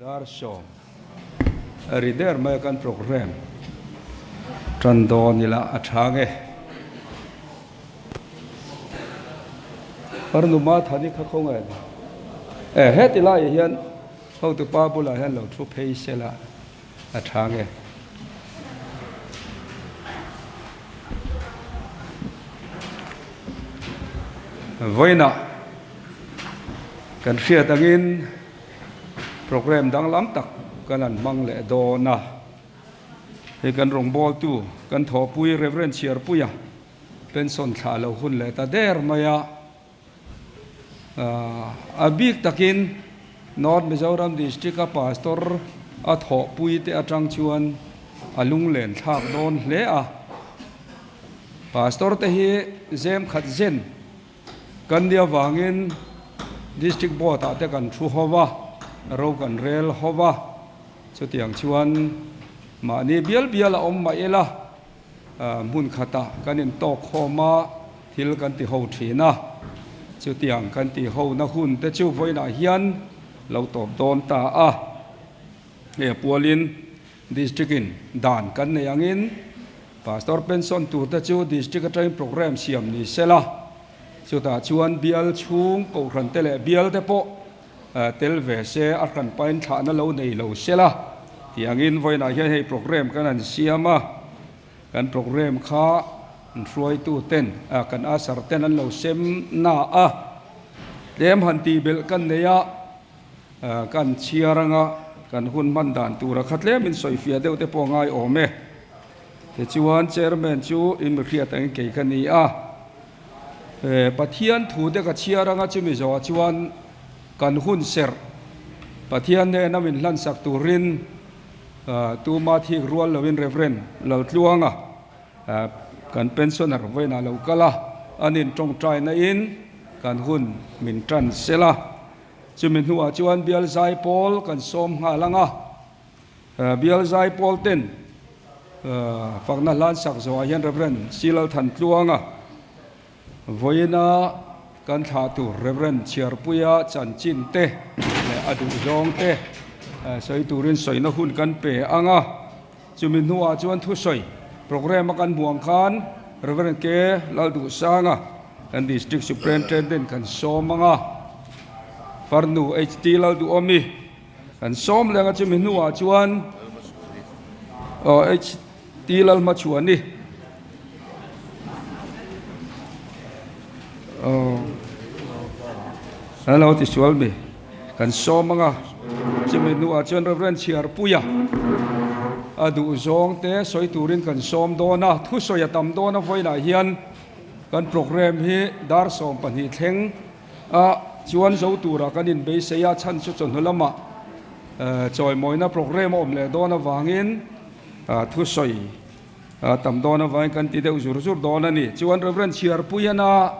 Dar 10 a ri der mai a kan program tan dawn ila a tha nge. Farnuma thani kha khaw nge ni? E heti laiah hian hotupa bulah hian lo thu phei sela a tha nge. Vawiinah kan hriat angin Programme danglam tak kan han hmang leh dawn a, hei kan rawngbawltu kan thawhpui Rev. Chhiarpuia pension thlah lo hun leh ta der mai a, a bik takin North Mizoram District a Pastor a thawhpui te atang chuan a lunglen thlak dawn hle a, Pastor te hi zem khat zen Kan nia vangin District Board ah te kan thu ho va, ro kan rel ho va, chutiang chuan mahni bial bial a awm mah ila hmun khatah kan intawk khawm a, thil kan ti ho thin a, chutiang kan tih ho na hun te chu vawiinah hian lo tawp dawn ta a. Hei a pualin District in dan kan nei angin Pastor pension tur te chu District atangin programme siam ni sela, chutah chuan bial chhung kohhran te leh bial te pawh tel ve se, a hran pain thlahna lo nei lo sela tih angin vawiinah hian hei programme kan han siam a, kan programme kha hruaitu ten kan usher ten an lo sem na a, tlem han tih belh kan nei a. Kan chhiar anga kan hun hman dan tura kha tlemin sawifiah deuh te pawh a ngai awm e. Tichuan Chairman chu in mi hriat angin kei ka ni a. Pathian thu te ka chhiar anga chumi zawhah chuan kan hun serh Pathian hnena min hlansak turin tuma thik rual loin Rev. Laltluanga kan pensioner vawiinah lo kal a, an intawngtaina in kan hun min tan sel a. Chumi hnuah chuan Bial Zaipawl kan sawm nghal ang a, Bial Zaipawl ten fakna hlan sak zawhah hian Rev. Silal Thantluanga vawiina kan thlah tur Rev. Chhiarpuia chanchin te leh a duhzawng te sawi turin sawina hun kan pe ang a. Chumi hnuah chuan thusawi programme a kan hmuh ang khan Rev. K. Lalduhsanga kan District Superintendent kan sawm ang a, Farnu HT. Lalduhawmi kan sawm leng a, chumi hnuah chuan HT. Lalhmachhuani an lo ti sual mi kan sawm ang a, chumi hnuah chuan Rev. Chhiarpuia a duh zawng te sawi turin kan sawm dawn a, thusawi a tam dawn a vawiinah hian kan programme hi dar 12 thleng a chuan zo tura kan inbeisei a, chhan chu chawhnu lamah chawimawina programme a awm leh dawn avangin thusawi A tam dawn avangin kan ti deuh zur zur dawn a ni. Chuan Rev. Chhiarpuiana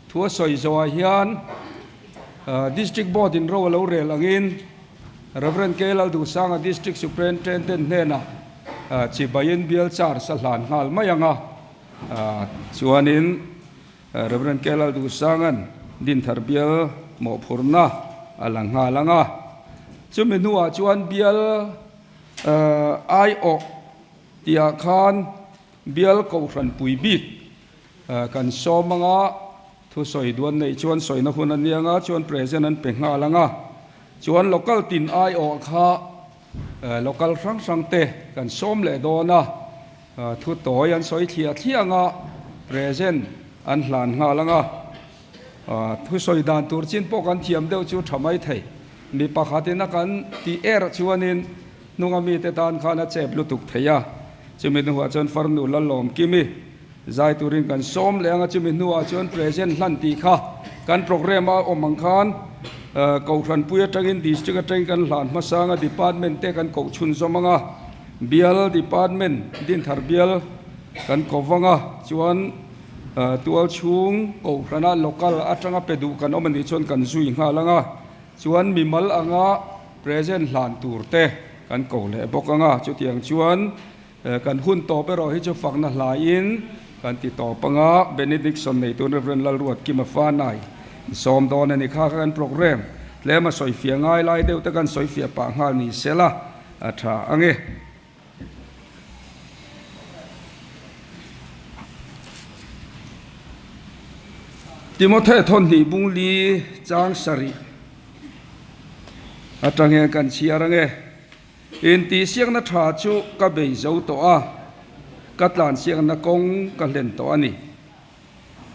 thu a sawi zawhah hian District Board in ro a lo rel angin Rev. K. Lalduhsanga District Superintendent hnenah chibaiin bial charge a hlan nghal mai ang a. Chuanin Rev. K. Lalduhsanga'n Dinthar bial mawhphurhna a la nghal ang a. Chumi hnuah chuan bial aiawh Tihah khan bial kohhran pui bik kan sawm anga thusawi duan neih chuan sawina hun a ni anga chuan present an pe nghal anga chuan local tin aiawh kha local hrang hrang te kan sawm leh dawn a thu tawi an sawi thliah thliah anga present an hlan nghal anga thusawi dan tur chin pawh kan thiam deuh chu tha mai thei mi pakhatin a kan tih er chuanin Hnunga mite tan khan a chep lutuk thei a, chumi hnuah chuan farnu Lalawm Kimi zai turin kan sawm leh ang a, chumi hnuah chuan present hlan tih kha kan programme a awm ang khan Kohhranpui atangin District atangin kan hlan hmasang a, Department te kan koh chhunzawm ang a, Bial Department Dinthar Bial kan ko vang a, chuan tualchhung Kohhrana local atanga pe duh kan awm a nih chuan kan zui nghal ang a. Chuan mimal anga present hlan tur te kan ko leh bawk ang a, chutiang chuan kan hun tawp erawh hi chu fakna hlaiin kan ti tawp ang a, Benediction nei tun Rev. Lalruatkima Fanai sawm dawn a ni kha kha kan programme. Tlem a sawifiah ngai lai deuh te kan sawifiah pah nghal ni sela a tha ang e. Timothy thawnhnih bung li chang sarih atang hian kan chhiar ang e. Intihsiakna tha chu ka bei zo tawh a, ka tlansiakna kawng ka hlen tawh a ni.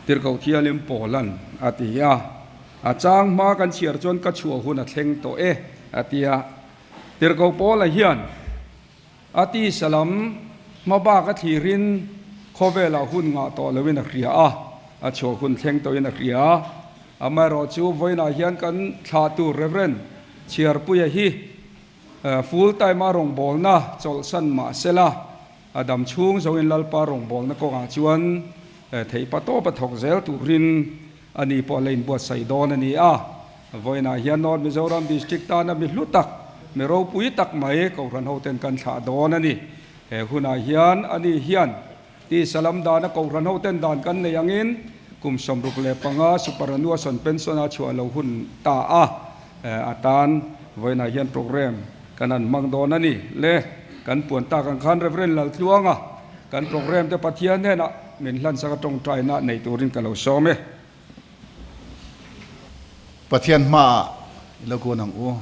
Tirhkoh Thialim Pawlan a ti a, a chang hma kan chhiar chuan ka chhuah hun a thleng tawh e a ti a. Tirhkoh Pawla hian a tisa lam hmabak a thlirin khawvelah hun ngah tawh loin a hria a, a chhuah hun thleng tawhin a hria a. Amaherawhchu vawiinah hian kan thlahtu Rev. Chhiarpuia hi Full time a rawngbawlna chawlhsan mah sela, a dam chhung zoin Lalpa rawngbawlna kawngah chuan theihpa tawpa thawk zel turin a ni pawh la inbuatsaih dawn a ni a. Vawiinah hian North Mizoram District tana mi hlu tak, mi ropui tak mai Kohhran hoten kan thlah dawn a ni. He hunah hian a ni hian Tisa lam dana Kohhran hoten dan kan nei angin kum 65 Superannuation Pension a chhuah lo hun ta a, a tan vawiinah hian programme kan han hmang dawn a ni. Le, kan puan tak ang khan Rev. Laltluanga kan programme te Pathian hnenah min hlansak a tawngtaina nei turin ka lo sawm e. Pathian hmaah i lo kun ang u.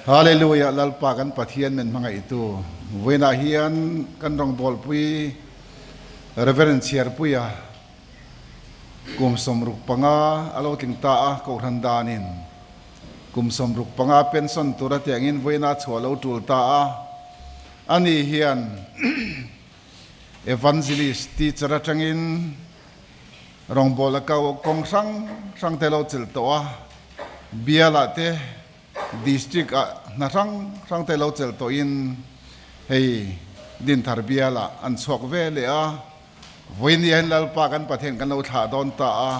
Hallelujah Lalpa kan Pathian min hmangaihtu vawiinah hian kan rawngbawlpui Reverend Chhiarpuia kum 65 a lo tling ta a Kohhran danin kum 65 pension tura tiangin vawiinah chhuah lo tul ta a ani hian Evangelist teacher atangin Rawngbâwl a kau kawng hrang hrang te lo chelh tawh a, bialah te district ah hna hrang hrang te lo chelh tawhin hei Dinthar bialah an chhuak ve leh a, vawiin hian Lalpa kan Pathian kan lo thlah dawn ta a,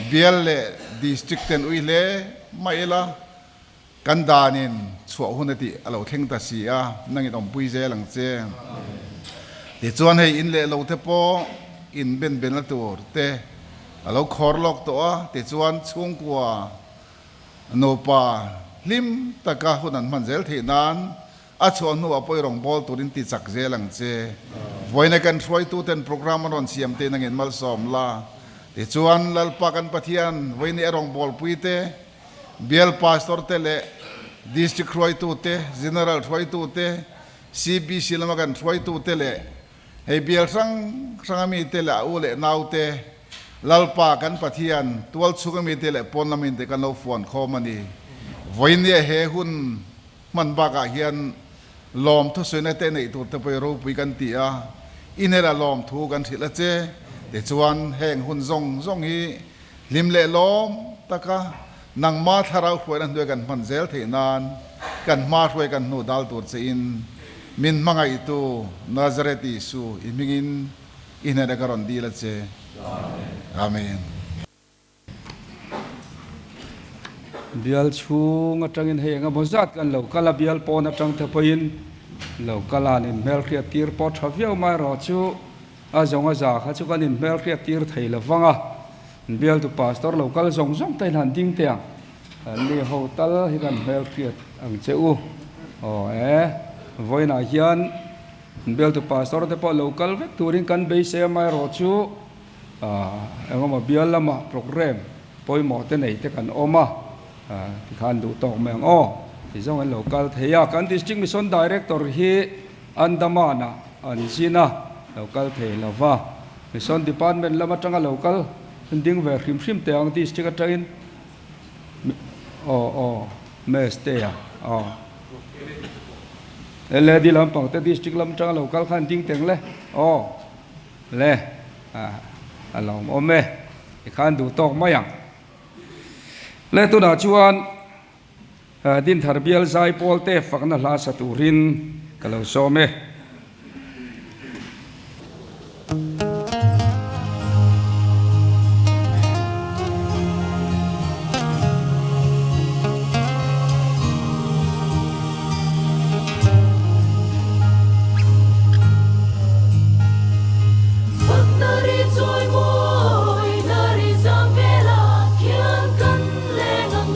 bial leh district ten ui hle mai ila. Kan danin chhuah hun a tih a lo thleng ta si a, nangin awmpui zel ang che. Tichuan hei in leh lo te pawh in ben benna tur te a lo khawr lawk tawh a, tichuan chhungkua nupa hlim taka hun an hman zel theih nan a chhuah hnuah pawh i rawn bawl turin ti chak zel ang che. Vawiina kan hruaituten programme an rawn siam te nangin malsawm la. Tichuan Lalpa kan Pathian vawiin i a rawn bawlpui te, Bial Pastor te leh District hruaitu te, General hruaitu te, CBC lama kan hruaitu te leh hei bial hrang hrang a mi te leh a u leh nau te, Lalpa kan Pathian tual chhung a mi te leh pawn lam in te kan lo fuan khawm a ni. Vawinia he hun hman bakah hian lawmthu sawiina te neih tur te pawh i ropui kan ti a, i hnela lawmthu kan hrilh a che. Tichuan heng hun zawng zawng hi Hlim leh lawm taka nangma thlarau hruaina hnuai kan hman zel theih nan kan hma hruai kan hnu dal tur che in min hmangaihtu Nazareth Isu i hmingin i hnenah ka rawn dil a che. Amen. Bial chhung atangin hei engemaw zat kan lo kal a, bial pawn atang te pawhin lo kal a, an inhmelhriat tir pawh tha viau mai erawh chu A zawng a za kha chu kan inhmelhriat tir thei lo vang a, bialtu pastor lo kal zawng zawng te hian han ding teh ang, ni ho tal hi kan hmelhriat ang che u. Aw e, vawiinah hian bialtu pastor te pawh lo kal vek turin kan beisei a, amaherawhchu engemaw bial lama programme pawimawh te nei te kan awm a, tikhan duh tawk mai ang aw, ti zawng an lo kal thei a. Kan District Mission Director hi Andaman-ah an zin a, lo kal thei lo va. Mission Department lam atanga lo kal ding ve hrim hrim teh ang District atangin aw aw Meste-a aw LAD lampang te District lam atanga lo kal khan ding teng le aw le a lawmawm e tikhan duh tawk mai ang. Le tunah chuan. Dinthar bial zai pawl te fakna hla sa turin ka lo sawm e. Fakna ri chawi mawi, na ri zam velah khian kan leng ang.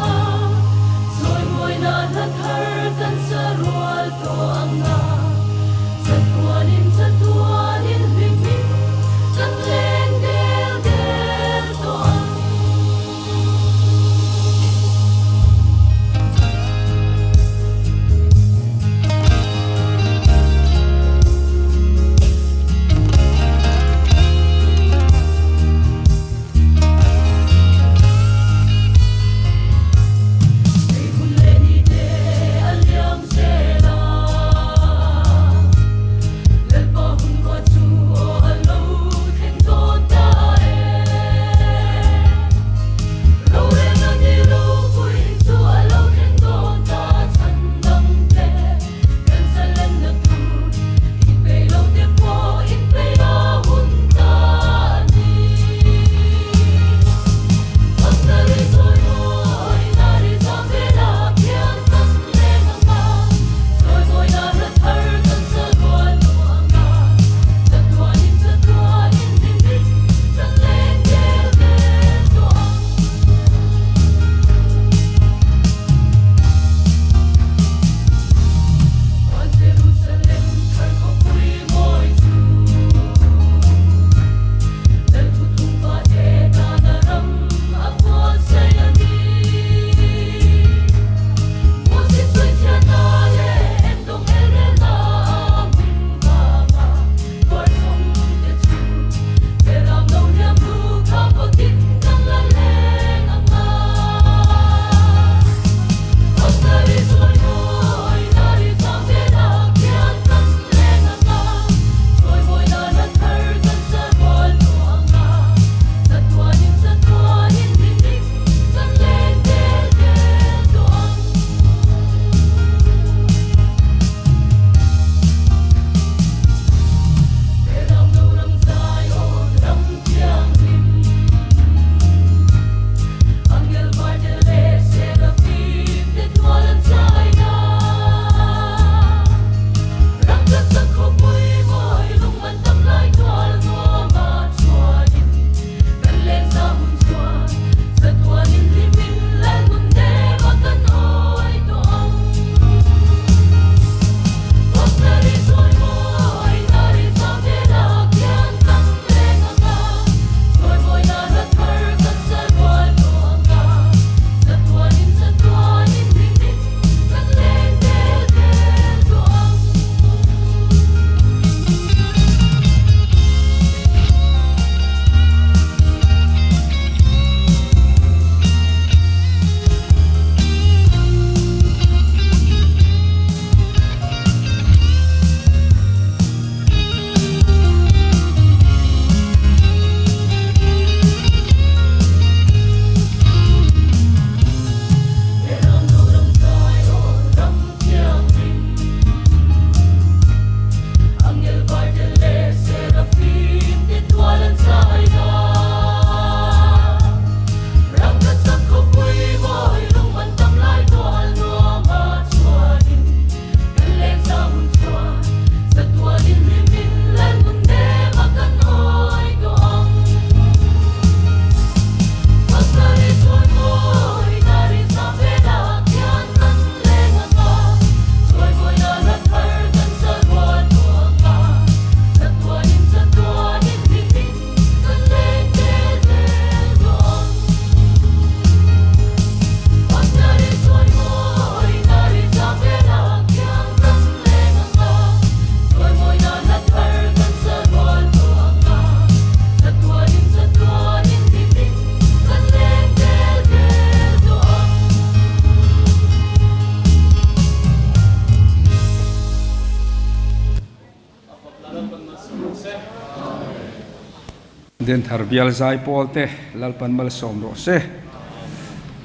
Dinthar bial zai pawl te Lalpan malsawm rawh se.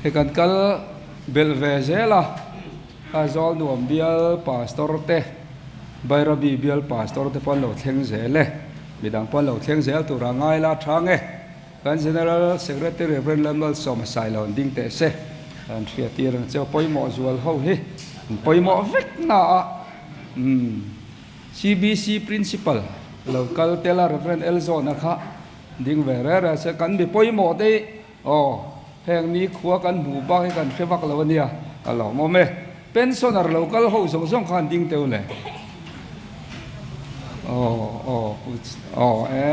Hei kan kal belh ve zel a, a zawl nuam bial pastor te, Bairabi bial pastor te pawh an lo thleng zel e. Midang pawh an lo thleng zel tur a ngai la thang e. Kan General Secretary Rev. Lalmalsawma Sailo an ding teh se. An hriattir ang che pawimawh zual ho hi an pawimawh vek na a. Umm. CBC Principal lo kal tel a Rev. Elzawna kha ding ve reh reh se kan mi pawimawh te hi aw heng ni khua kan hmuh bak hi kan hre vak lo a nia a lawmawm e. Pensioner lo kal ho zawng zawng khan ding teuh le. Aw aw aw e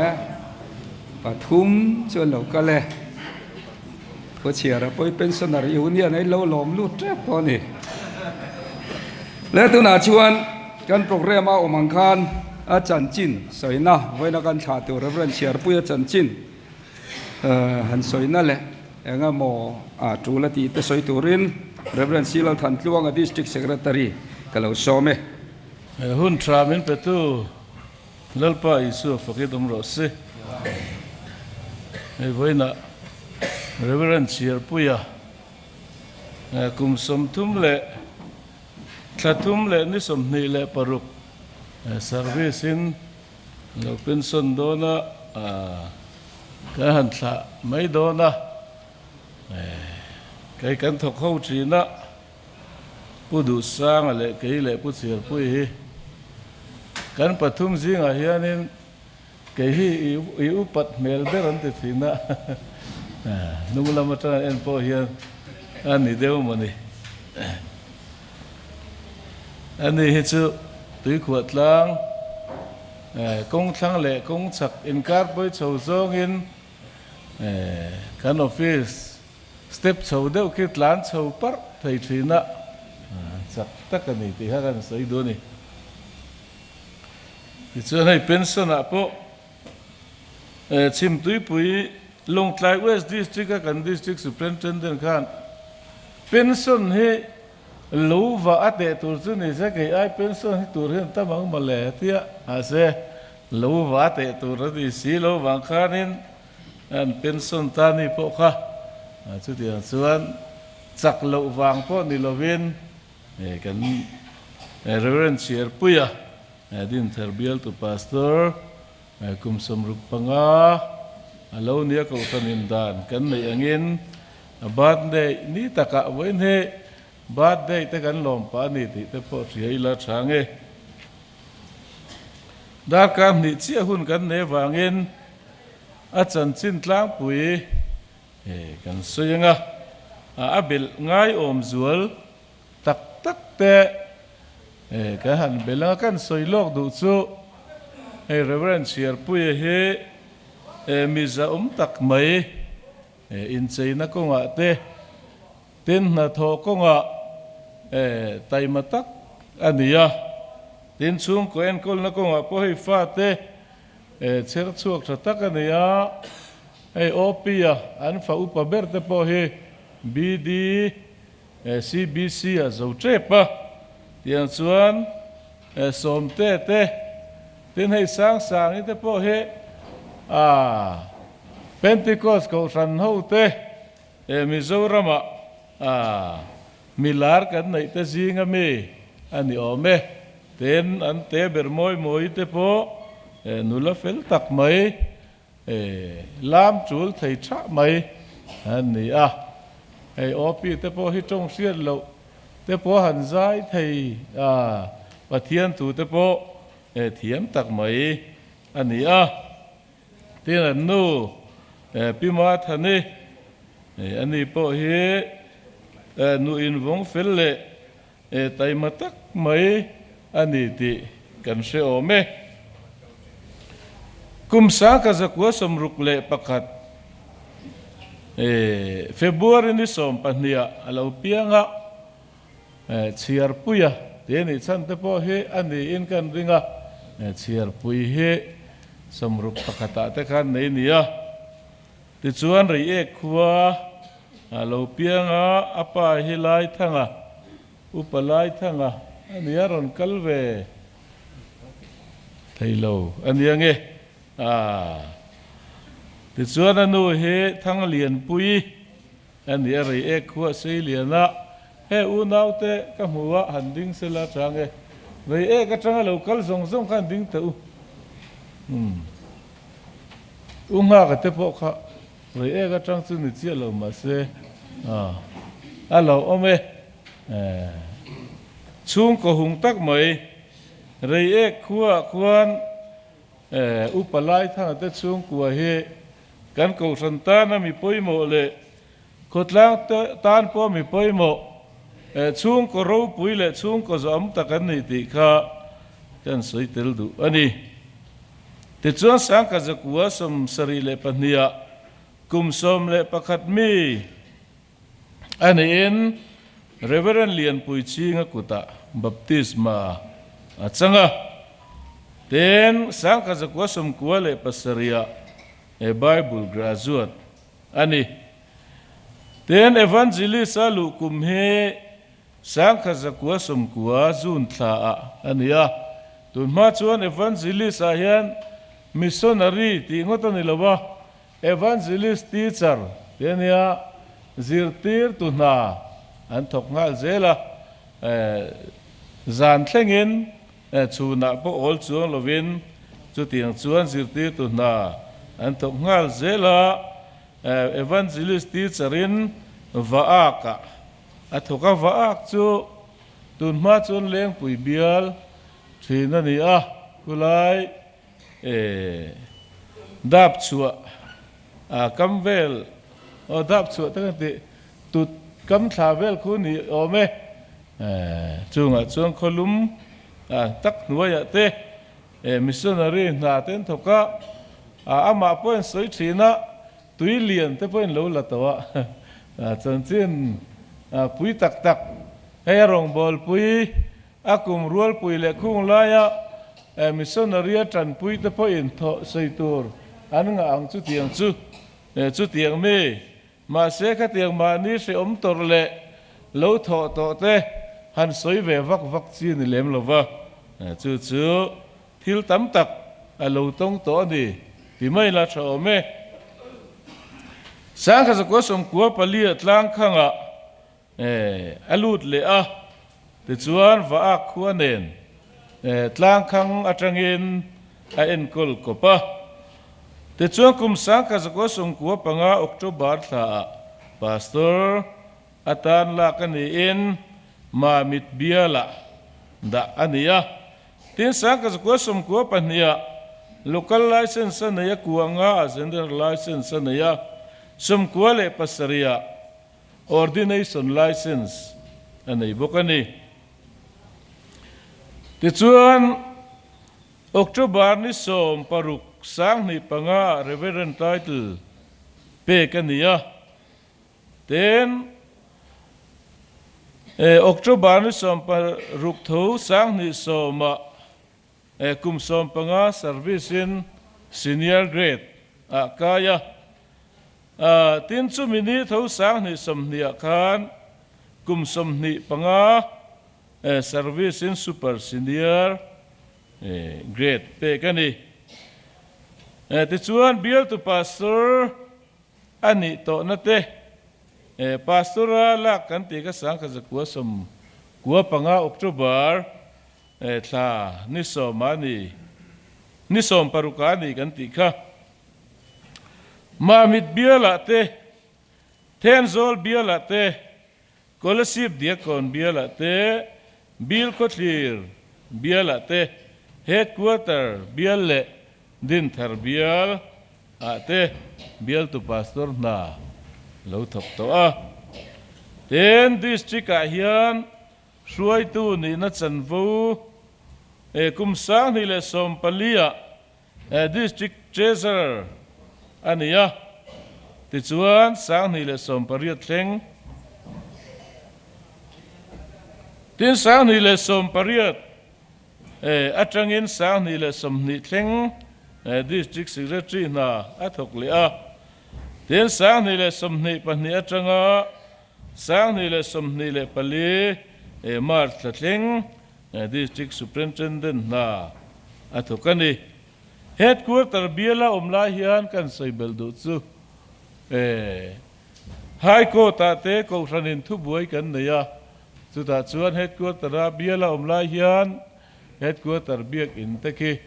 pathum chuan lo kal e. Khuachhiara pawi pensioner union a in lo lawm lut tep tawh a ni. Le tunah chuan kan programme a awm ang khan a chanchin sawina vawiina kan thlah tur Reverend Chhiarpuia chanchin han sawina leh eng emaw a tul a tih te sawi turin Reverend Silal Thantluanga District Secretary ka lo sawm e. Hun tha min petu Lalpa Isua fakin awm rawh se. Hei vawiinah Reverend Chhiarpuia kum 36 leh thla 3 leh ni 26 service in lo pension dawn a, kan han thlah mai dawn a, kei kan thawk ho thin a. Pu Duhsanga leh kei leh Pu Chhiarpui hi kan pathum zingah hianin kei hi i upat hmel ber an ti thin a, hnung lam atanga en pawh hian a ni deuh maw ni. Ani hi chu tuikhuah tlang kawng thlang leh kawng chhak inkar pawi chho zawngin kan office Step chho deuh khi tlan chho parh thei thin a, chak tak a ni tih kha kan sawi duh a ni. Tichuan hei pension ah pawh Chhimtuipui Lawngtlai West District a kan District Superintendent khan pension hi lo va a teh tur chu ni se kei ai pension hi tur hian tam ang mawle tia mahse lo va teh tur a ni si lo vang khanin An pension ta ni pawh kha chutiang chuan chak loh vang pawh ni lovin kan Reverend Chhiarpuia Dinthar bialtu Pastor kum 65 a lo nia kohhran in dan kan neih angin a birthday ni takah vawiin hi birthday te kan lawm pah a ni tih te pawh hria ila tha nge. Darkar hnih chiah hun kan nei avangin a chanchin tlangpui kan sawi ang a, a belh ngaiawm zual tak tak te kan han belh ang a, kan sawi lawk duh chu hei Reverend Chhiarpuia hi mi zahawm tak mai incheina kawngah te Tin, hnathawh kawngah taima tak a ni a. Tin, chhungkaw enkawlna kawngah pawh hei fate chher chhuak tha tak a ni a. Hei OP-a an fa upa ber te pawh hi BD, CBC a zo tep a. Tiang chuan Sawmte te, tin hei Sangsangi te pawh hi Pentecost Kohhran ho te, He Mizorama mi lar kan neih te zinga mi a ni awm e. Tin, an te ber mawi mawi te pawh nula fel tak mai, lam tul thei tha mai an ni a. Hei OP te pawh hi tawng hriat loh te pawh han zai thei a, Pathian thu te pawh thiam tak mai a ni a. Tin an nu Pi Mathani ani pawh hi nu invawng fel leh taima tak mai a ni tih kan hre awm e. Kum 1961 February ni 12 ah a lo piang a, Chhiarpuia tih anih chhan te pawh hi a niin kan ring a, chhiarpui hi 61 ah te khan nei nia. Tichuan Reiek khua a lo piang a, a pa hi Laithanga, Upa Laithanga a nia rawn kal ve thei lo a nia nge. Tichuan a nu hi Thanglianpuii a ni a, rei ek khuah Seilian a, He unaute ka hmu a, han ding sela chang e. Rei ek atanga lo kal zawng zawng kha han ding teh u. Umm. U nghaka te pawh kha rei ek atang chu ni chiah lo mahse a lo awm e. Chhungkaw hung tak mai rei ek khuaah khuan Upa Laithanga te chhungkua hi kan kohhran tana mi pawimawh leh khawtlang tan pawh mi pawimawh chhungkaw ropui leh chhungkaw zawm tak an ni tih kha kan sawi tel duh a ni. Tichuan Sangkhat zakua 72 ah kum 11 mi a niin Reverend Lianpui Chinga kutah baptisma a chang a. Tin, Sangkhat zakua 97 ah Bible graduate a ni. Tin, Evangelist a luh kum hi 1990 June thla ah a ni a. Tunhma chuan Evangelist ah hian Missionary tih ngawt a ni lo a, Evangelist teacher te a nia, zirtirtu hna an thawk nghal zel a, zan thlengin chhunah pawh awl chuang lovin chutiang chuan zirtirtu hna an thawk nghal zel a, Evangelist teacher in Vaak ah a thawk a, Vaak chu tunhma chuan Lengpui bial thin a ni a, khulai Dap chhuah a kam vel aw dap chhuah tak an tih tut kam thla vel khu ni awm e. Chungah chuan khawlum tak hnuaiah te missionary hna te an thawk a, amah pawh in sawi thin a, tui lian te pawh in lo la tawh a, chanchin pui tak tak hei a rawngbawlpui A kum rualpui leh khung laia missionary a tanpui te pawhin thawh sawi tur an ngah ang chutiang chu chutiang mi. Mahse khatiang mahni hrehawm tawrh leh lo thawh tawh te han sawi ve vak vak chi ni lem lova, chu chu thil tam tak a lo tawng tawh a ni ti mai la tha awm e. Sangkhat zakua 94 a tlang khangah A lut leh a, tichuan Vaak khua nen tlangkhang atangin a enkawl kawp a. Tichuan kum 1995 October thlaah Pastor atan lak a niin Mamit bialah dah a ni a. Tin 1992 ah Local Licence a nei a, kuanga ah General Licence a nei a, 97 ah Ordination License a nei bawk a ni. Tichuan, October ni 16 2005 ah Reverend title pek a ni a. Tin, October ni 16 tho 2010 ah Kum 15 service in senior grade ah kai a, tin chumi ni tho 2020 ah khan kum 25 service in super senior grade pek a ni. Tichuan bialtu pastor a nih tawhna te pastor a lak kan tih kha 1995 October Thla ni sawma ni, ni sawm paruka ni kan tih kha. Mamit bialah te, Thenzawl bialah te, Kolasib Diakkawn bialah te, Bilkhawthlir bialah te, Headquarter bial leh Dinthar bial ah te bialtu pastor hna lo thawk tawh a. Tin, District ah hian Hruaitu nihna chanvo e kum 2014 ah District Treasurer a ni a, tichuan 2018 thleng tin 2018 atangin 2020 thleng District Secretary hna a thawk leh a, tin 2022 atanga 2024 March thla thleng District Superintendent hna a thawk a ni. Headquarter biala awm lai hian kan sawi belh duh chu e High Court ah te Kohhranin thubuai kan nei a, chutah chuan Headquarter a biala awm lai hian Headquarter biakinn te khi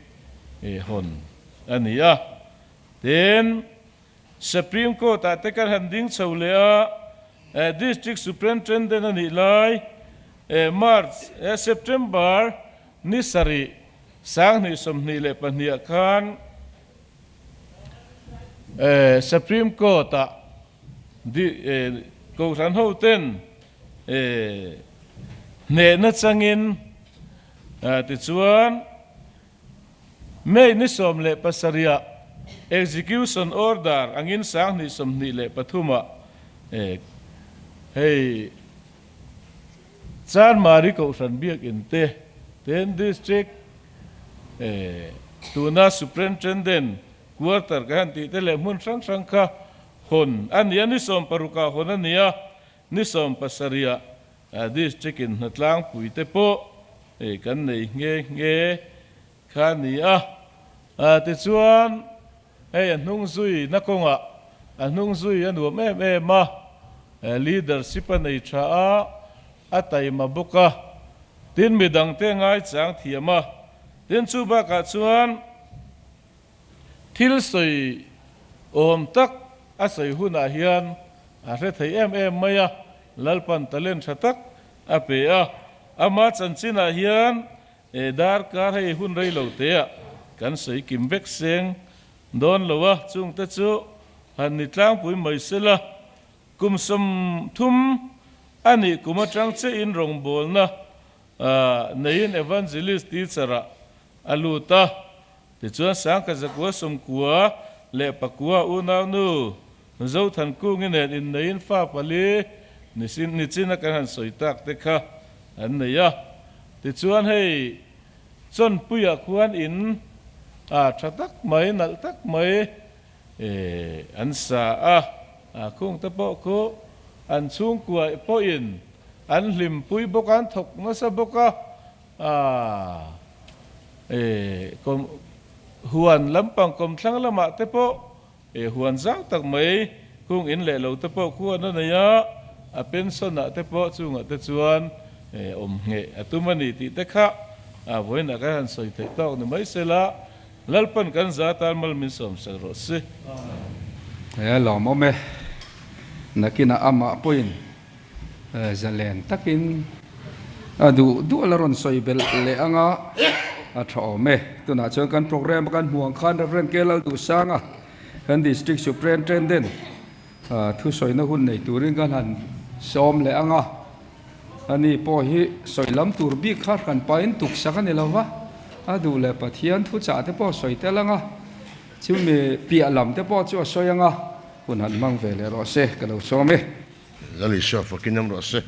hawn a ni a. Tin, Supreme Court ah te kan han ding chho leh a, District Superintendent a nih lai March, September ni sarih 2022 ah khan Supreme Court ah Kohhran hoten hnehna changin tichuan May ni 17 ah Execution Order angin 2023 ah hei Chanmari Kohhran Biakinn te ten District tuna Superintendent Quarter ka han tih te leh hmun hrang hrang kha hawn a ni a, ni 16 ah hawn a ni a, ni 17 ah District in hnatlangpui te pawh kan nei nghe nghe kha a ni a. Tichuan hei a hnung zui na kawngah a hnung zui a nuam em em a, leadership a nei tha a, a taima bawk a, tin midangte ngaichang thiam a, tin chu bakah chuan Thil sawi awm tak a sawi hunah hian a hre thei em em mai a, Lalpan talent tha tak a pe a. Ama chanchinah hian darkar hei hun rei lo teah kan sawi kim vek seng dawn lo a, chungte chu han ni tlangpui mai sela, kum 30 a nih kum atang chiahin rawngbawlna neiin Evangelist teacher-ah a lut a. Tichuan Sangkazakua 99 unaunu Zothankungi nen inneiin fa pali nichin a kan han sawi tak te kha an nei a. Tichuan hei Chawnpuiah khuan in a tha tak mai, nalh tak mai an sa a, khung te pawh khu an chhungkua pawhin an hlimpui bawk a, an thawk nasa bawk a. A e kawm huan lampang kawmthlang lamah te pawh e huan zau tak mai kung in leh lo te pawh khuan a nei a, a pension ah te pawh chungah te chuan e awm ngheh a tum a ni tih te kha a vawiinah kan han sawi theih tawk ni mai sela, Lalpan kan za tan mal min sawm sak rawh si. E lawmawm e, nakinah amah pawhin Zalen takin a duh duh a la rawn sawi belh leh ang a, a tha awm e. Tunah chuan kan programme a kan hmuh ang khan Rev. K. Lalduhsanga kan District Superintendent thusawina hun nei turin kan han sawm leh ang a. Ani pawh hi sawi lam tur bik kha hran pahin tuksak a ni lo va, a duh leh Pathian thuchah te pawh sawi tel ang a, chumi piah lam te pawh chu a sawi ang a, hun han hmang ve leh rawh se ka lo sawm e. Lal Isua fakin awm rawh se.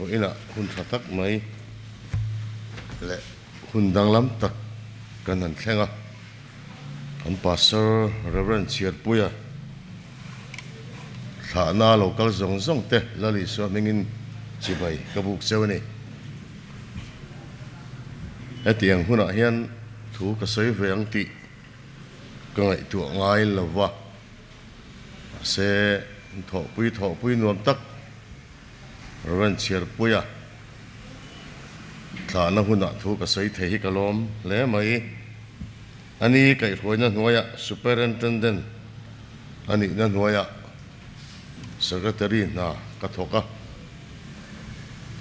Vawiinah hun tha tak mai leh hun danglam tak kan han thleng a. Kan Pastor Rev. Chhiarpuia thlahna lo kal zawng zawng te Lal Isua hmingin chibai ka buk cheu a ni. Hetiang hunah hian thu ka sawi ve ang tih Ka ngaihtuah ngai lo va, mahse thawhpui thawhpui nuam tak Rev. Chhiarpuia thlahna hunah thu ka sawi thei hi ka lawm hle mai. Ani kaihhruaina hnuaiah Superintendent a nihna hnuaiah Secretary hna ka thawk a,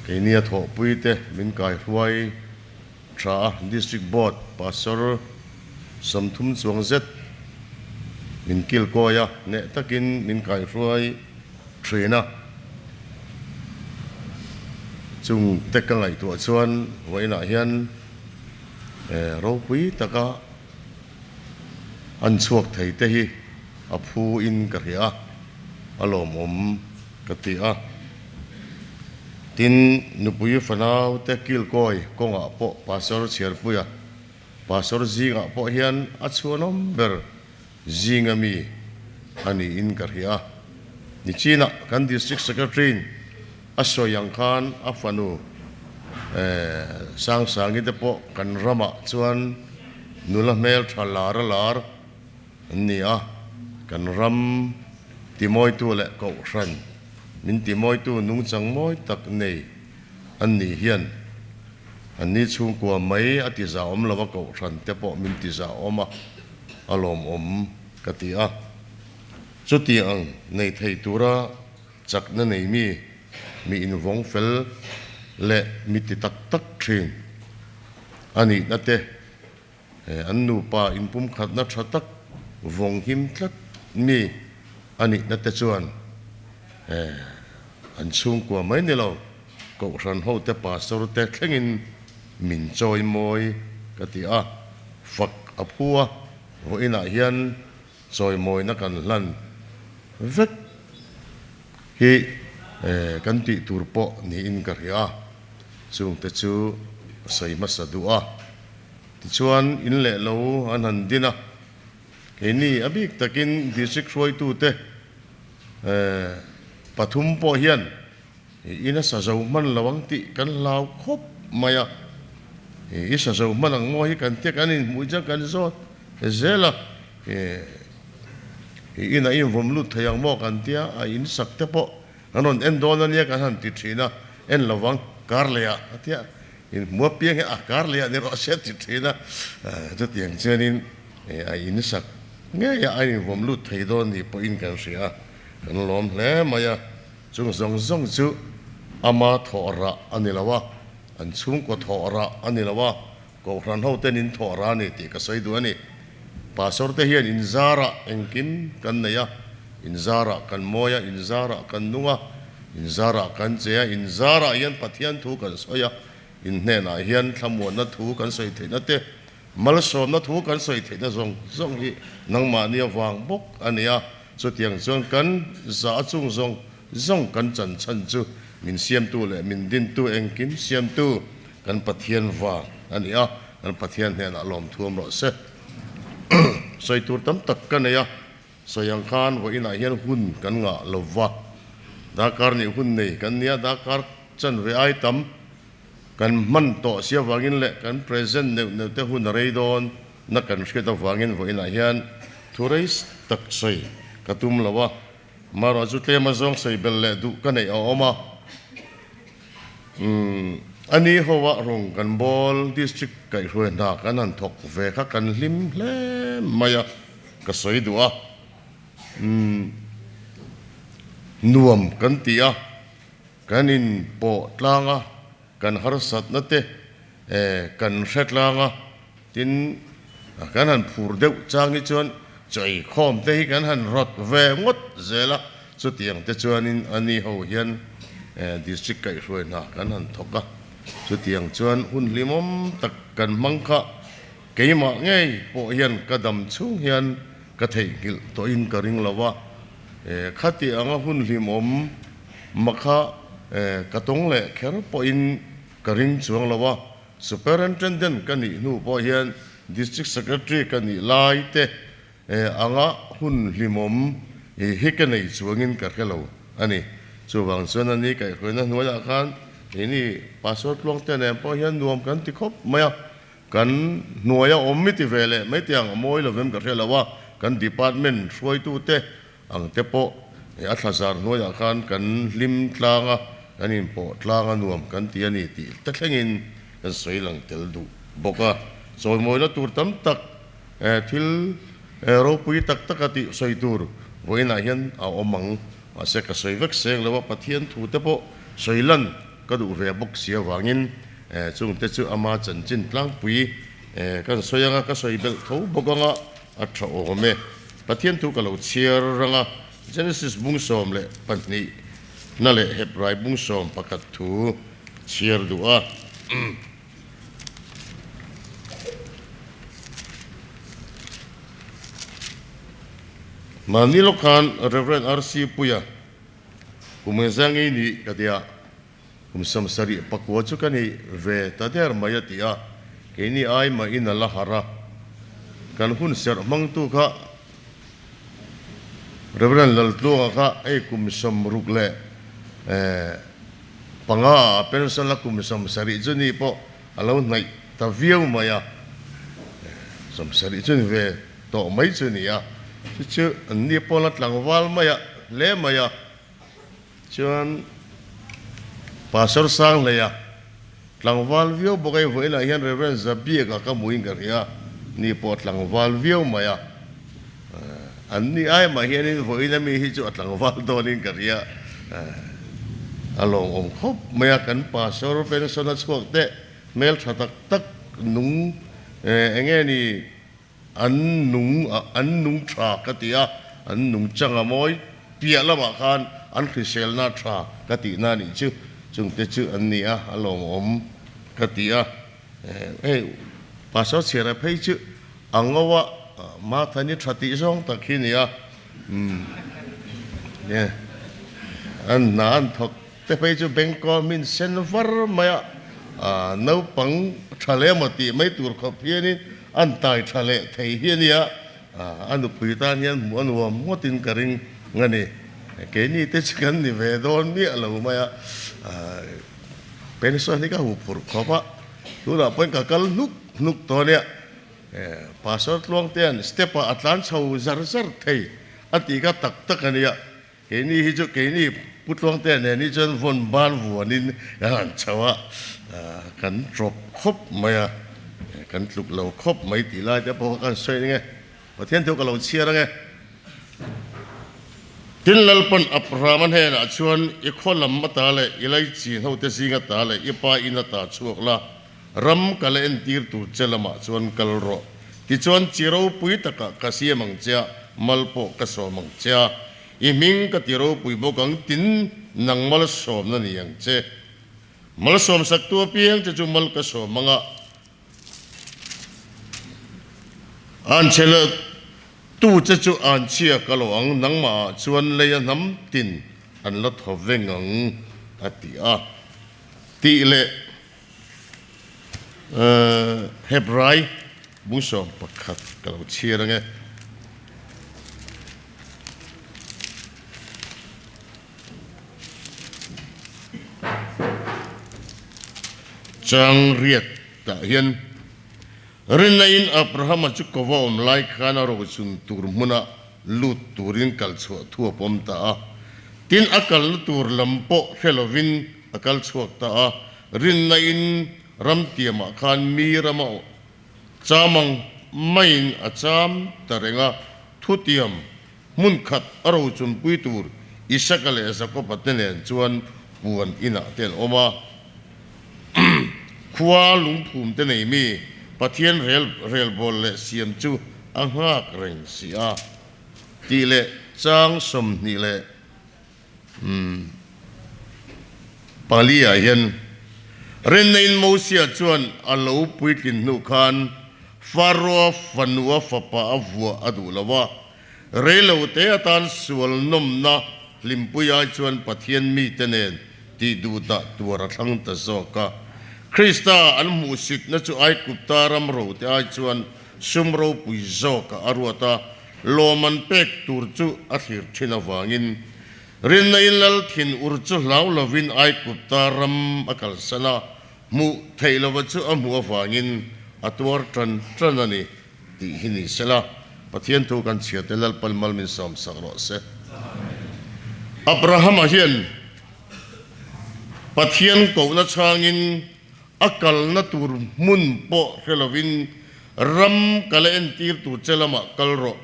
keini a thawhpuite min kaihruai Tha a, District Board Pastor 30 chuang zet min kilkawi a, hneh takin min kaihruai thin a. Chung te ka ngaihtuah chuan vawiinah hian ropui taka an chhuak thei te hi a phu in ka hria a, a lawmawm ka ti a. Tin, nupui fanau te kilkawi kawngah pawh Pastor Chhiarpuia, Pastor zingah pawh hian a chhuanawm ber zinga mi a niin ka hria. Nichinah kan District Secretary-in a sawi ang khan a fanu Sangsangi te pawh kan ramah chuan nula hmeltha lar a lar an ni a, kan ram timawitu leh kohhran min timawitu nungchang mawi tak nei an ni hian an ni chhungkua mai a ti zahawm lo a, kohhran te pawh min ti zahawm a, a lawmawm ka ti a. Chuti ang nei thei tura chakna nei mi, mi invawng fel leh mi ti tak tak thin a nihna te, an nupa inpumkhatna tha tak vawng him tlat mi a nihna te chuan an chhungkua mai ni lo, Kohhran hote Pastor te thlengin min chawi mawi ka ti a, fak a phu a, vawiinah hian Chawimawina kan hlan vek hi kan tih tur pawh niin ka hria a, chungte chu ka sawi hmasa duh a. Tichuan in leh lo an han din a, keini a bik takin District hruaitute pathum pawh hian I nasa zo hman lo ang tih kan hlau khawp mai a, i sa zo hman ang maw hi kan tia kan inhmuh chuan kan zawt zel a, i inah i invawm lut thei ang maw kan tia a in sak te pawh kan rawn en dawn ania kan han ti thin a, en lo vang kar leh ah a tia inhmuh apiang hi a kar leh ah ni rawh se a ti thin a, chutiang chuanin a in sak ngei a a invawm lut thei dawn ni pawhin kan hria a, kan lawm hle mai a. Chung zawng zawng chu ama thawh rah a ni lo a, an chhungkaw thawh rah a ni lo a, Kohhran hoten in thawh rah a ni tih ka sawi duh a ni. Pastor te hian in zarah engkim kan nei a, in zarah kan mawi a, in zarah kan nung a, in zarah kan che a, in zarah hian Pathian thu kan sawi a, in hnenah hian thlamuanna thu kan sawi theihna te, Malsawmna thu kan sawi theihna zawng zawng hi nangmahni avang bawk a ni a, chutiang chuan kan za chung zawng zawng kan chan chhan chu min siamtu leh min dintu engkim siamtu kan Pathian vang a ni a, kan Pathian hnenah lawmthuam rawh se. Sawi tur tam tak ka nei a, sawi ang khan vawiinah hian hun kan ngah lo va, darkar nih hun nei kan nia, darkar chanve ai tam Kan hman tawh si avangin leh kan present neuh neuh te hun a rei dawn na kan hriat avangin vawiinah hian thu rei tak sawi ka tum lo a, marawh chu tlem azawng sawi belh leh duh ka neih a awm a. Umm a ni ho ah rawng kan bawl district kaihhruai hna kan han thawk ve kha kan hlim hle mai a, ka sawi duh a. Umm nuam kan ti a. Kan inpawh tlang a, kan harsatna te kan hre tlang a, tin kan han phur deuh chang hi chuan chawi khawm te hi kan han rawt ve ngawt zel a, chutiang te chuanin a ni ho hian district kaihhruai hna kan han thawk a, chutiang chuan hun hlimawm tak kan hmang kha keimah ngei pawh hian ka dam chhung hian ka theihnghilh tawhin ka ring lo a, khati anga hun hlimawm Makha ka tawng leh kher pawhin ka ring chuang lo a, Superintendent ka nih hnu pawh hian District Secretary ka nih lai te anga hun hlimawm hi ka nei chuangin ka hre lo a ni. Chuvang chuan a ni kaihhruaina hnuaiah khan keini Pastor Tluangte nen pawh hian nuam kan ti khawp mai a, kan hnuaia awm mi ti ve leh mai tiang a mawi lovem ka hre lo a, kan department hruaitute Ang te pawh a thla zar hnuaiah khan kan hlim tlang a, kan inpawh tlang a nuam kan ti a ni tih te thlengin kan sawi lang tel duh bawk a. Chawimawina tur tam tak thil ropui tak taka tih sawi tur vawiinah hian a awm ang. Mahse ka sawi vek seng lo a, Pathian thu te pawh sawi lan ka duh ve bawk si avangin chungte chu ama chanchin tlangpui kan sawi anga ka sawi belh tho bawk anga A tha awm e. Pathian thu ka lo chhiar rang a, Genesis bung 12 na leh Hebrai bung 11 thu chhiar duh a. Mahni lawk khan Rev. RC Puia kum engzah ngei ni ka tia. Kum 79 chu ka ni ve ta der mai a ti a, keini ai mahin a la harh a. Kan hun serh hmangtu kha Rev. Laltluanga kha hei kum 68 panga a pension a kum 70 chu ni pawh a lo hnaih ta viau mai a, 70 chu ni ve tawh mai chu ni a, chu chu an ni pawh la tlangval mai a hle mai a, chuan Pastor Sanghleia tlangval viau bawk a, hei vawiinah hian Rev. Zabiaka ka hmuhin ka hria, ni pawh tlangval viau mai a, an ni ai mah hianin vawiin ami hi chu a tlangval dawnin ka hria, a lawmawm khawp mai a, kan Pastor pension a chhuak teh hmeltha tak tak nung eng nge ni An nung a, an nung tha ka ti a, an nung chang a mawi piah lamah khan an hriselna tha ka tihna a nih chu, chungte chu an ni a, a lawmawm ka ti a. Hei Pastor chhiara phei chu a ngo a, Martha-ni tha tih zawng tak hi ni a, umm an hna an thawk Te phei chu Bengkaw hmin sen var mai a, naupang tha leh emaw tih mai tur khawp hianin an tai tha leh thei hi a nia, a nupui tan hian hmuh a nuam ngawtin ka ring a ni. Keini te chu kan ni ve dawn miah lo mai a, pension hi ka huh phurh khawp a, tunah pawhin ka kal hnuk hnuk tawh a nia. Pastor Tluangtea'n step-ah a tlan chho zar zar thei a tih kha tak tak a nia. Keini hi chu keini Pu Tluangtea nen hi chuan vawn ban vuanin kan han chho a, kan drop khawp mai a, kan tluk lo khawp mai tih lai te pawh kha kan sawi eng e, Pathian thu ka lo chhiar ang e. Tin Lalpan Abrahama hnenah chuan i khaw lam ata leh i laichin hote zing ata leh i pa in ata chhuak la, ram ka la entir tur che lamah chuan kal rawh. Tichuan chi ropui takah ka siam ang che a, mal pawh ka sawm ang che a, i hming ka ti ropui bawk ang tin nang malsawmna ni ang che. Malsawm saktu apiang che chu mal ka sawm ang a, an che leh tu che chu an chhia ka lo ang, nangmahah chuan lei a hnam tin an la thaw veng ang, a ti a. Tih leh Hebrai bung 11 ka lo chhiar ang e. Chang riat tah hian Rinna-in Abrahama chu kova awm lai khan a rochun tur hmuna lut turin kal chhuah thu a pawm ta a. Tin, a kalna tur lam pawh hre lovin a kal chhuak ta a. Rinna-in ram tiamah khan mi rama cham ang maiin a cham ta reng a, thutiam hmun khat a rochunpui tur Isaka leh Jakoba te nen chuan puan inah te an awm a. Khua lungphum te nei mi Pathian rel relbawl leh siam chu a nghak reng si a tih leh chang 24 ah hian Rinna-in Mosia chuan a lo puitlin hnu khan Faroa fanua fapa a vuah a duh lo a, reilo te atan sual nawmna hlimpui ai chuan Pathian mite nen tih duh dah tuar a thlang ta zawk a. Krista an hmuhsitna chu Aigupta ram rote ai chuan sum ropui zawkah a ruat a, lawm an pek tur chu a thlir thin avangin rinna in lal thin ur chu hlau lovin Aigupta ram a kalsan a, hmuh theih lova chu a hmuh avangin a tuar tan tan a ni tih hi ni sela, Pathian thu kan chhiate Lalpan mal min sawmsak rawh se. Abrahama hian Pathian kohna chhangin A kalna tur hmun pawh hre lovin ram ka la entir tur che lamah kal rawh.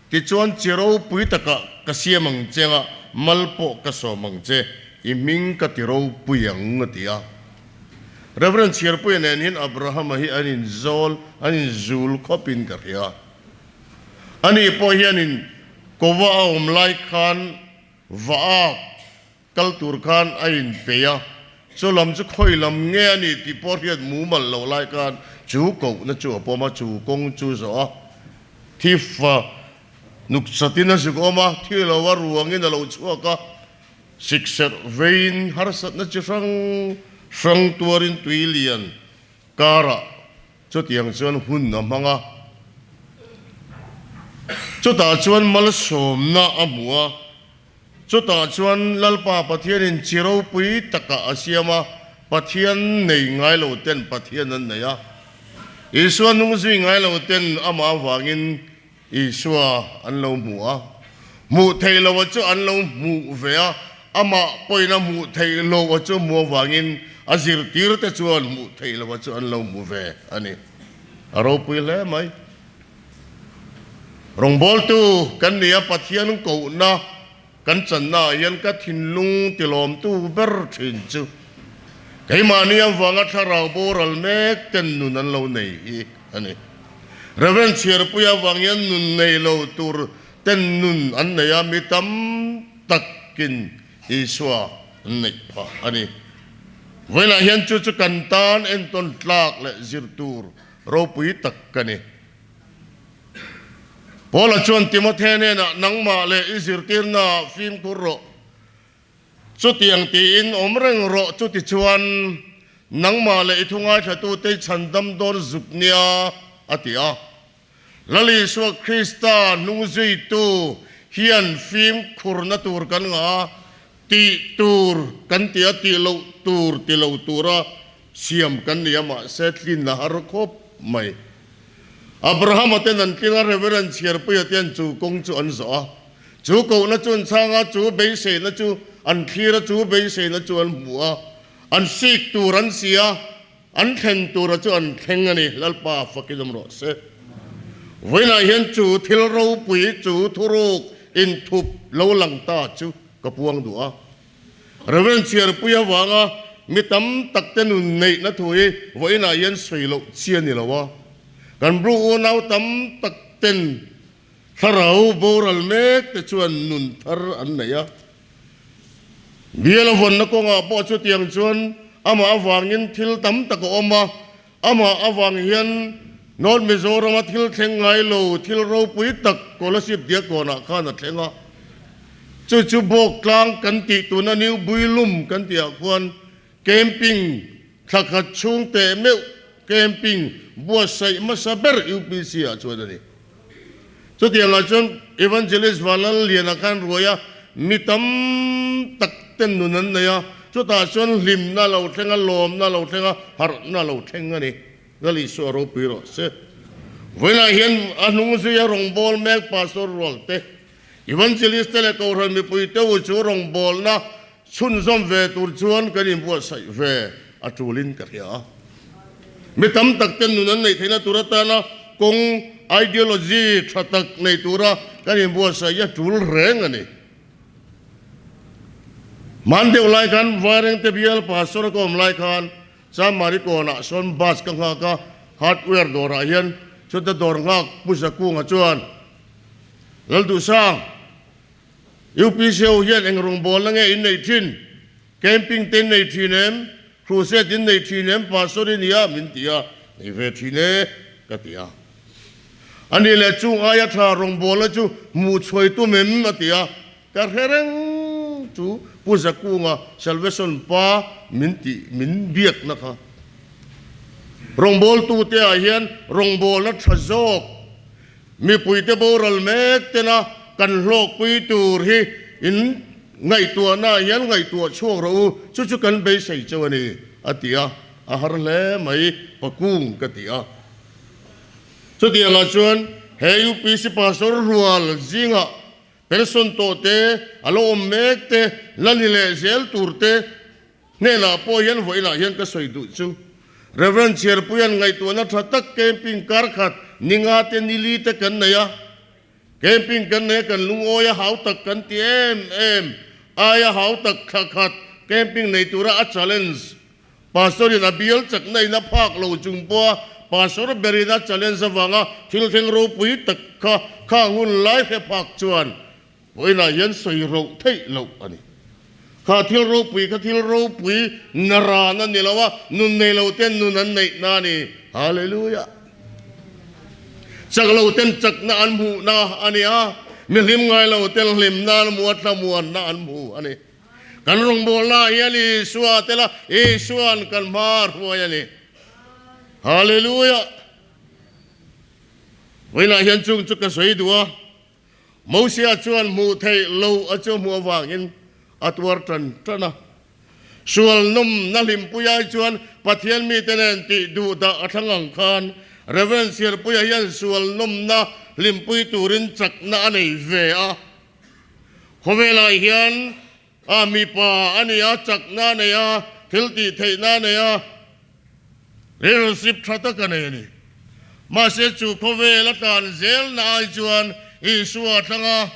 Tichuan chi ropui takah ka siam ang che anga mal pawh ka sawm ang che, i hming ka ti ropui ang, a ti a. Rev. Chhiarpuia nen hian Abrahama hi an inzawl, an inzul khawpin ka hria. Ani pawh hianin kova a awm lai khan va ak Kal tur khan a inpeih a, chu lam chu khawi lam nge a ni tih pawh hriat mumal loh lai khan chu kohna chu a pawm a, chu kawng chu zawh a, thifa nuk chatin a zuk awm a, thi lo a ruangin a lo chhuak a, sikserh veiin harsatna chi hrang hrang tuarin tui lian karah chutiang chuan hun a hmang a, chutah chuan malsawmna a hmu a. Chutah chuan Lalpa Pathianin chi ropui takah a siam a, Pathian nei ngai lo ten Pathian an nei a. Isua hnung zui ngai lo ten amah avangin Isua an lo hmu a. Hmuh theih loh a chu an lo hmuh ve a, amah pawhin a hmuh theih loh a chu hmuh avangin a zirtir te chuan hmuh theih loh a chu an lo hmu ve a ni. A ropui hle mai. Rawngbawltu kan ni a, Pathian kohna kan channa ah hian ka thinlung tilawmtu ber thin chu keimahni avanga thlarau boral mek ten nun an lo nei hi a ni. Rev. Chhiarpuia avang hian nun nei lo tur ten nun an nei a, mi tam takin Isua an neih phah a ni. Vawiinah hian chu chu kan tan entawn tlak leh zir tur ropui tak ka ni. Paula chuan Timothe hnenah, Nangmah leh i zirtirnaah fimkhur rawh. Chutiang tiin awm reng rawh, chutichuan nangmah leh i thu ngaithlatute i chhandam dawn zuk nia, a ti a. Lal Isua Krista hnungzuitu hian fimkhurna tur kan ngah a, tih tur kan ti a, tih loh tur ti lo tura siam kan ni a, mahse tlin a har khawp mai. Abrahama ten an tling a, Reverend Chhiarpuia te an chu kawng chu an zawh a, chu kohna chu an chhang a, chu beiseina chu an thlir a, chu beiseina chu an hmu a, an sik tur an si a, an thlen tura chu an thleng a ni, Lalpa fakin awm rawh se. Vawiinah hian chu thil ropui, chu thuruk inthup lo lang ta chu ka puang duh a. Reverend Chhiarpui avanga mi tam tak te nun neihna thu hi vawiinah hian sawi loh chi a ni lo a. Kan bru unau tam tak ten thlarau boral mek te chuan nun thar an nei a. Bial a vawnna kawngah pawh chutiang chuan amah avangin thil tam tak a awm a. Amah avang hian North Mizorama thil thleng ngai lo thil ropui tak Kolasib Diakkawnah khan a thleng a. Chu chu Bawk tlang kan tih tuna New Builum kan tihah khuan camping thla khat chhung teh meuh camping buatsaih hmasa ber UPC ah chuan a ni. Chutiangah chuan Evangelist Vanlalliana khan ruai a, mi tam tak ten nun an nei a, chutah chuan hlimna lo thleng a, lawmna lo thleng a, harhna lo thleng a ni. Lal Isua ropui rawh se. Vawiinah hian a hnung zuia rawngbâwl mek Pastor Rualte, Evangelist te leh Kohhran mipui te u chu rawngbâwlna chhunzawm ve tur chuan kan inbuatsaih ve a tulin ka hria a. Mi tam tak ten nun an neih theihna tur atana kawng ideology tha tak nei tura kan inbuatsaih hi a tul reng a ni. Hman deuh lai khan Vairengte bial pastor ka awm lai khan Chamari kawnah sawn bus ka nghak a, hardware dawrah hian chuta dawr nghak Pu Zakunga chuan Lalduhsang, UPC ho hian eng rawngbawlna nge in neih thin? Camping te in nei thin em? Crusade in nei thin em? Pastor i nia min ti a, nei ve thin e ka ti a. A nih leh chung aia tha rawngbawlna chu hmuh chhuai tum em? a ti a, ka hre reng chu Pu Zakunga Salvation pa min tih min biakna kha. Rawngbawltute ah hian rawngbawlna tha zawk Mipuite boral mek tena kan hlawkpui tur hi in ngaihtuahna ah hian ngaihtuah chhuak rawh u, chu chu kan beisei cheu a ni, a ti a, a har hle mai, pakung ka ti a. Chutiangah chuan he UPC Pastor rual zingah pension tawh te, a lo awm mek te, la ni leh zel tur te, Hnenah pawh hian vawiinah hian ka sawi duh chu Rev. Chhiarpuia'n ngaihtuahna tha tak camping kar khat ninga te nili te kan nei a, camping kan nei a kan lungawi a hau tak kan ti em em aia hau tak thla khat camping nei tura a challenge Pastor in a bial chakna in a phak lo chung pawha Pastor berin a challenge avanga thil thleng ropui tak kha khang hun lai hre phak chuan Vawiinah hian sawi roh theih loh a ni. Kha thil ropui kha thil ropui na ran a ni lo a, nun nei lo ten nun an neih na a ni. Hallelujah! Chak lo ten chakna an hmuhna a ni a, mi hlim ngai lo ten hlimna an hmu a, thlamuanna an hmu a ni. Kan rawngbawlnaah hian Isua a tel a, Isua'n kan hma a hruai a ni. Hallelujah! Vawiinah hian chung chu ka sawi duh a. Mosia chuan hmuh theih lo a chu hmuh avangin a tuar tan tan a. Sual nawmna hlimpui ai chuan Pathian mite nen tih duh dah a thlang ang khan Rev. Siarpuia hian sual nawmna hlimpui turin chakna a nei ve a. Khawvelah hian a mipa a ni a, chakna a nei a, thil tih theihna a nei a, leadership tha tak a nei a ni. Mahse chu khawvel a tlan zelna ai chuan Isua a thlang a.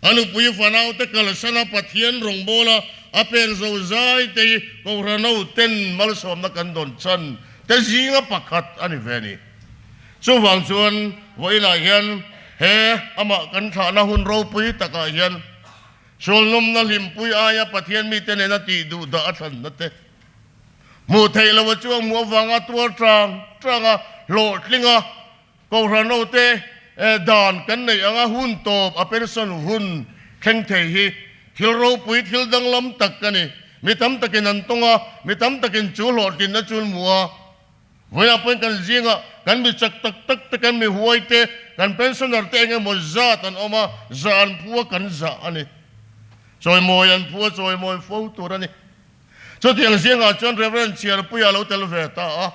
A nupui fanaute kalsana Pathian rawngbawla a pen zo zai te hi Kohhranho ten malsawmna kan dawn chan te zinga pakhat a ni ve a ni. Chuvang chuan vawiinah hian he amah kan thlahna hun ropui takah hian sualnawmna hlimpui aia Pathian mite nena tih duh dah a thlanna te hmuh theih loh a chuang hmuh avanga tuar tang tanga hlawhtlinga Kohhran hote dan kan neih anga hun tawp a pension hun thleng thei hi thil ropui thil danglam tak a ni. Mi tam takin an tawng a, mi tam takin chu hlawhtlinna chu an hmu a. Vawiinah pawhin kan zingah kan mi chak tak tak te, kan mi huai te, kan pensioner te eng emaw zat an awm a, zah an phu a kan zah a ni. Chawimawi an phu a chawimawi fo tur a ni. Chutiang zingah chuan Reverend Chhiarpuia a lo tel ve ta a.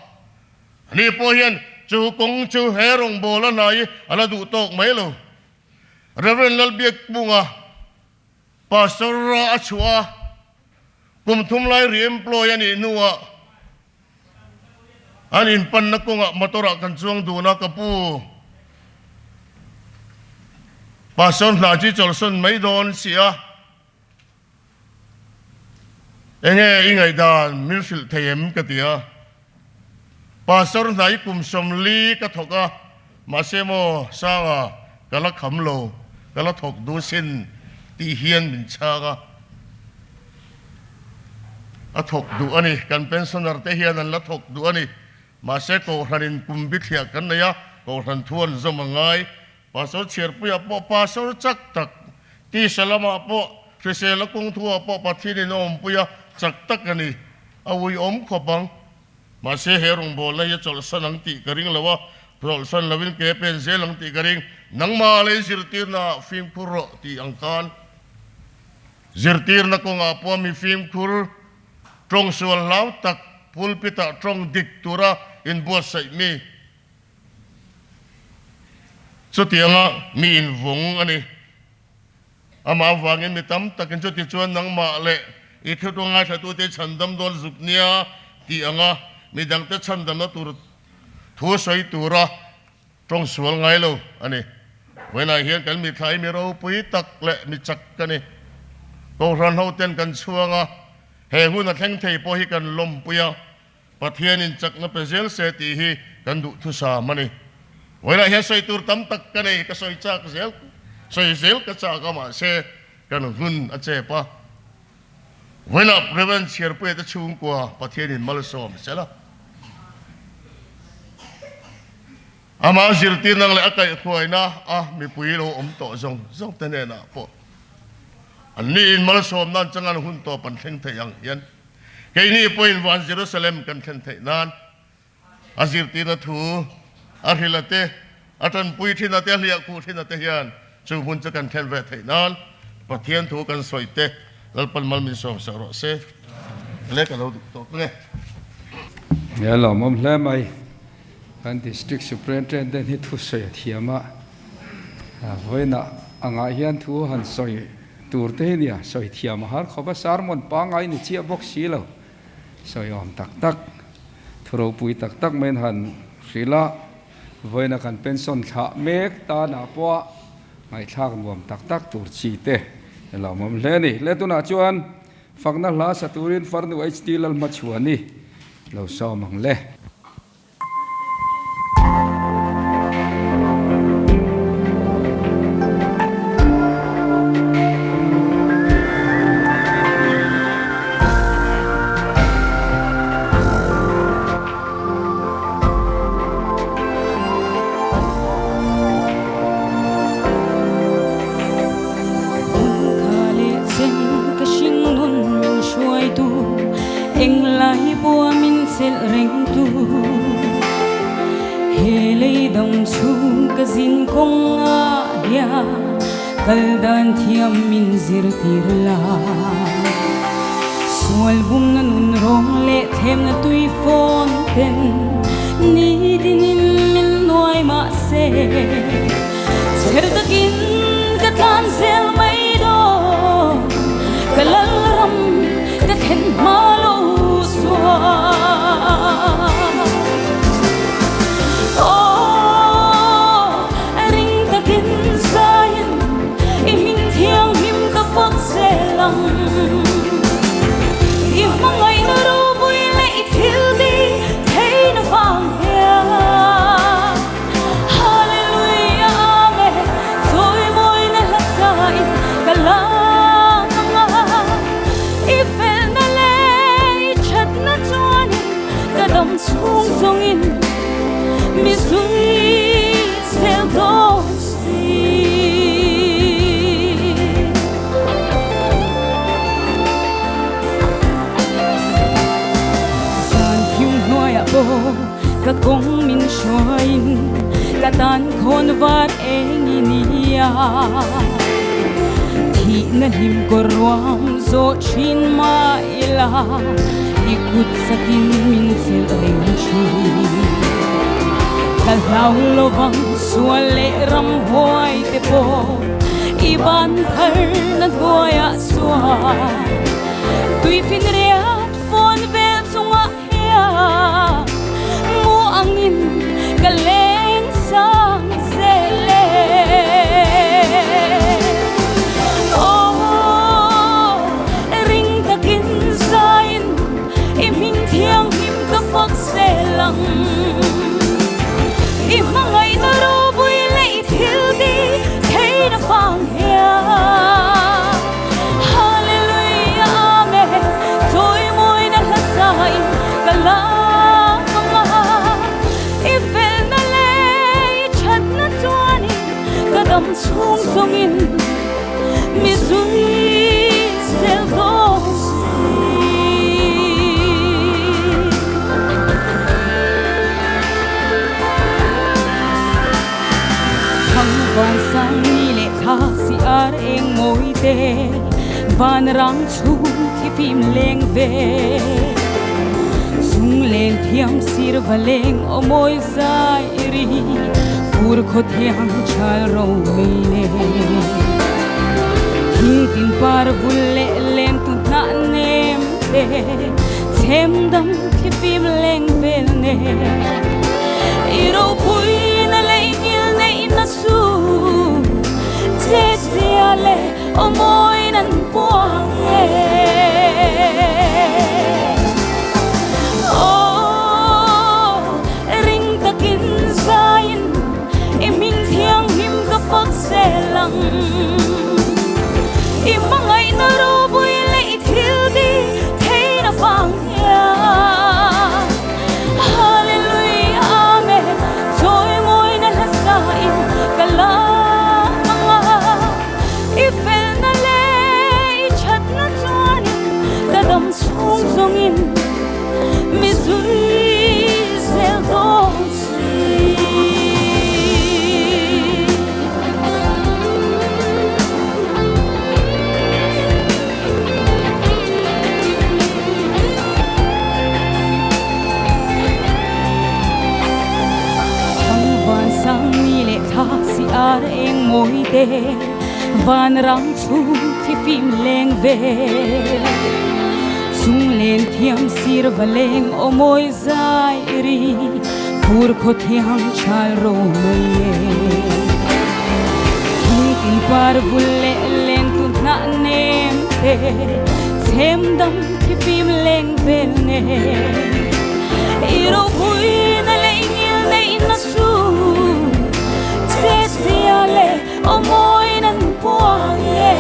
Ani pawh hian chu kawng chu he rawngbâwl a hnai a la duh tâwk mai lo. Rev. Lalbiakpunga Pastor a chhuah a, kum thum lai re-employ a nih hnuah an inpanna kawngah motor-ah kan chuang dun a, ka pu Pastor hna chu i chawlhsawn mai dawn si a. Enge i ngaihdan min hrilh thei em ka ti a. Pastor hnai kum 40 ka thawk a, mahse maw Sanga ka la kham lo, ka la thawk duh sin tih hian min chhang a. A thawk duh a ni, kan pensioner te hian an la thawk duh a ni. Mahse Kohhranin kum bithliah kan nei a, Kohhran thu an zawm a ngai. Pastor chhiarpuiah pawh pastor chak tak, tisa lamah pawh hrisel a kawng thuah pawh Pathianin a awmpui a, chak tak a ni. A uiawm khawp ang. Mahse he rawngbawlna hi a chawlhsan ang tih ka ring lo a, chawlhsan lovin ke pen zel ang tih ka ring. Nangmah lei zirtirnaah fimkhur rawh tih ang khan zirtirna kawngah pawh mi fimkhur tawng sual hlau tak pulpit-ah tawng dik tura inbuatsaih mi. Chutianga mi invawng a ni. Amah avangin mi tam takin chuti chuan nangmah leh i thutwa ngaithlatute chhandam dawn zuk nia tih anga mi dangte chhandamna tur thu sawi tura tawng sual ngai lo a ni. Vawiinah hian kan mitthla hi mi ropui tak leh mi chak ka ni. Kohhran hoten kan chhuang a, he hun a thleng thei pawh hi kan lawmpui a. Pathianin chakna pe zel se tih hi kan duhthusam a ni. Vawilah hian sawi tur tam tak ka nei, ka sawi chak zel, sawi zel ka chak a mahse kan hun a chep a. Vawilah Rev. Chhiarpuia te chhungkua Pathianin malsawm sela. Amah zirtirna leh a kaihhruaina a mipui lo awm tawh zawng zawng te hnenah pawh anni in malsawm nan chang an hun tawp an thleng thei ang hian Keini pawhin van Jerusalem kan thlen theih nan a zirtirna thu a hrila te, a tanpui thina te, a hliahkhuh thina te hian chu hmun chu kan thlen ve theih nan Pathian thu kan sawi te Lalpan mal min sawm sak rawh se. Le ka lo duh tawk nge. He lawmawm hle mai. Kan District Superintendent hi thusawi a thiam a, vawiinah angah hian thu han sawi tur te hi nia, sawi thiam a har khawp a, sermon pangngai ni chiah bawk si lo, sawi awm tak tak, thu ropui tak tak maiin han hrilh a, vawiinah kan pension thlah mek tanah pawh ngaihthlak nuam tak tak tur chi te lawmawm hle a ni. Le tunah chuan fakna hla sa turin Farnu HT Lalhmachhuani lo sawm ang le. Kal dan thiam min zirtir la. Sual bumna nun rawng leh thlemna tui fawn ten nitinin min nuai mah se. Chher takin ka tlan zel mai dawn, ka lal ram ka thlen hma lo chuan. Aw, ring takin zaiin i hming thianghlim ka fak zel ang. I hmangaihna ropui leh i thil tih theihna vang hian. Hallelujah Amen Chawimawina hla sain ka lang ang a, i felna leh i thatna chuanin ka dam chhung zawngin mi zui zel dawn si. Zan thim hnuaiah pawh Ka kawng min hruaiin ka tan khawn var eng i nia. Thihna hlim kawr ruam zawh thin mah ila i kut sakin min chelh reng thin. Ka hlau lovang sual leh ramhuai te pawh i ban thar na hnuaiah chuan tuifinriat fawn vel chungah Hian mu angin ka leng sang zel e. Aw, ring takin zaiin i hming thianghlim ka fak zel ang. I hmangaihna ropui leh i thil tih theihna vang hian. Hallelujah Amen Chawimawina hla sain ka lang ang a, i felna leh i thatna chuanin ka dam chhung zawngin mi zui zel dawn si. Thang van sang ni leh thla si ar eng mawi te, van rang chhung thi fim leng ve. Chung leng thiam sir va leng aw mawi zai ri, fur khaw thiang chal ro mei ne. Thing tin par vul leh lem tu hnah nem te, chhem dam thi fim leng vel ne. I ropuina leh i ngil neihna chu che zia leh aw mawiin an puang e. Aw, ring takin zaiin i hming thianghlim ka fak zel ang. I hmangaihna ropui leh i thil tih theihna vang hian. Hallelujah Amen Chawimawina hla sain ka lang ang a, i felna leh i thatna chuanin ka dam chhung zawngin mi zui zel dawn si. Thang van sang ni leh thla si ar eng mawi te, van ram chhung thi fim leng ve. Chung len thiam sir va leng aw mawi zai ri, fur khaw thiang chal ro mai e. Thing tin par vul leh len tu hnah nem te, chhem dam thi fim leng vel nge. I ropuina leh i ngil neihna chu che zia leh aw mawiin an puang e.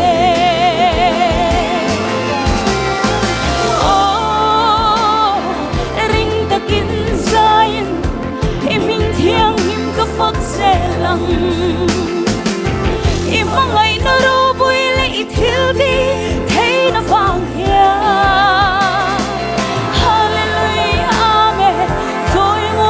Aw, ring takin zaiin i hming thianghlim ka fak zel ang. I hmangaihna ropui leh i thil tih theihna vang hian. Hallelujah Amen Chawimawina.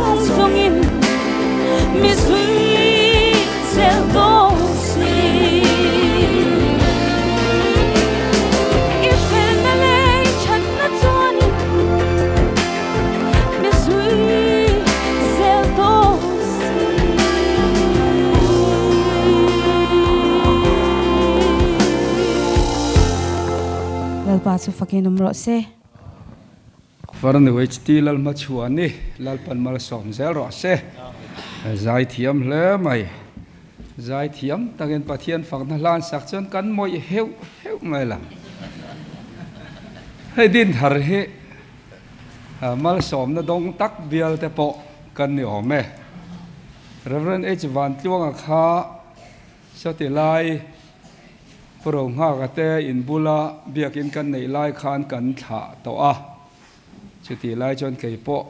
chhung zawngin mi zui zel dawn si. I felna leh i thatna chuanin mi zui zel dawn si. Lalpa chu fakin awm rawh se. Farnu HT Lalhmachhuani Lalpan malsawm zel rawh se. Zaithiam hle mai. Zaithiam takin Pathian fakna hlan sak chuan kan mawih heuh heuh mai la. Hei din thar hi malsawmna dawng tak bial te pawh kan ni awm e. Rev. H Vantluanga kha Sawti lai Pu Rohnghaka te in bula biakin kan neih lai khan kan thlah tawh a, chutih lai chuan kei pawh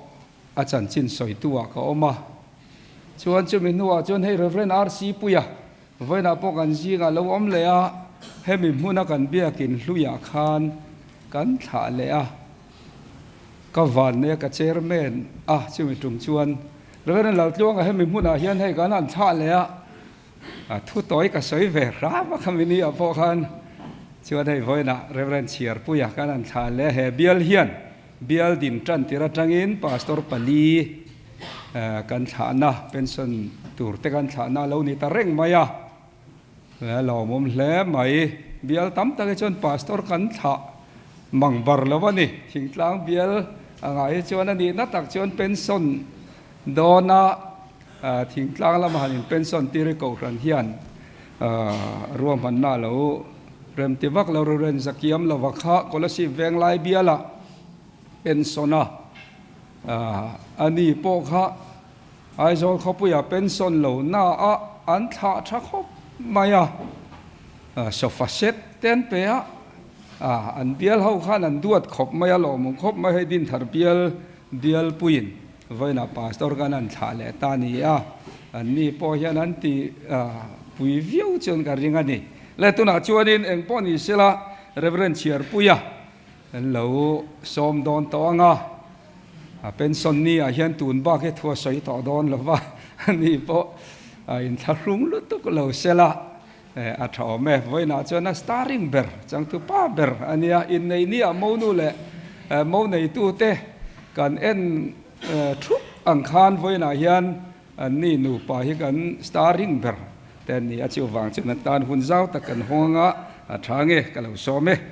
a chanchin sawitu ah ka awm a. Chuan chumi hnuah chuan hei Rev. RC Puia vawiinah pawh kan zingah lo awm leh a, hemi hmuna kan biakin hluiah khan kan thlah leh a. Ka vanneia ka chairman a, chumi tum chuan Rev. Laltluanga hemi hmunah hian hei kan han thlah leh a, A thu tawi ka sawi ve hram a khami ni ah pawh khan chuan hei vawiinah Rev. Chhiarpuia kan han thlah leh a, he bial hian bial din tan tir atangin Pastor pali kan thlahna pension tur te kan thlahna a lo ni ta reng mai a, lawmawm hle mai. Bial tam tak hi chuan Pastor kan thlah mang bar lo a ni, thingtlang bial angah hi chuan a nihna tak chuan pension dawna Thingtlang lama han in pension tir i kohhran hian ruahmanna a lo rem ti vak lo, Ruren Zakiam lova kha Kolasib Venglai biala pension a, a ni pawh kha Aizawl khawpuia pension lo na a an thlah tha khawp mai a, sofa set te an pe a, an bial ho khan an duat khawp mai a, lawmawm khawp mai hei Dinthar bial bialpuiin Vawiinah Pastor kan han thlah leh ta ni a, an ni pawh hian an ti pui viau chuan ka ring a ni. Le tunah chuanin eng pawh ni sela Reverend Chhiarpuia an lo sawm dawn tawh ang a, a pension ni ah hian tun bak hi thu a sawi tawh dawn lo va, a ni pawh a inthlahrung lutuk lo sela a tha awm e. Vawiinah chuan a starring ber, changtu pa ber a nia, innei ni ah monu leh mo neitute kan en thup ang khan vawiinah hian an ni nupa hi kan starring ber te an ni a, chuvang chuan an tan hun zau tak kan hawng anga a tha nge ka lo sawm e.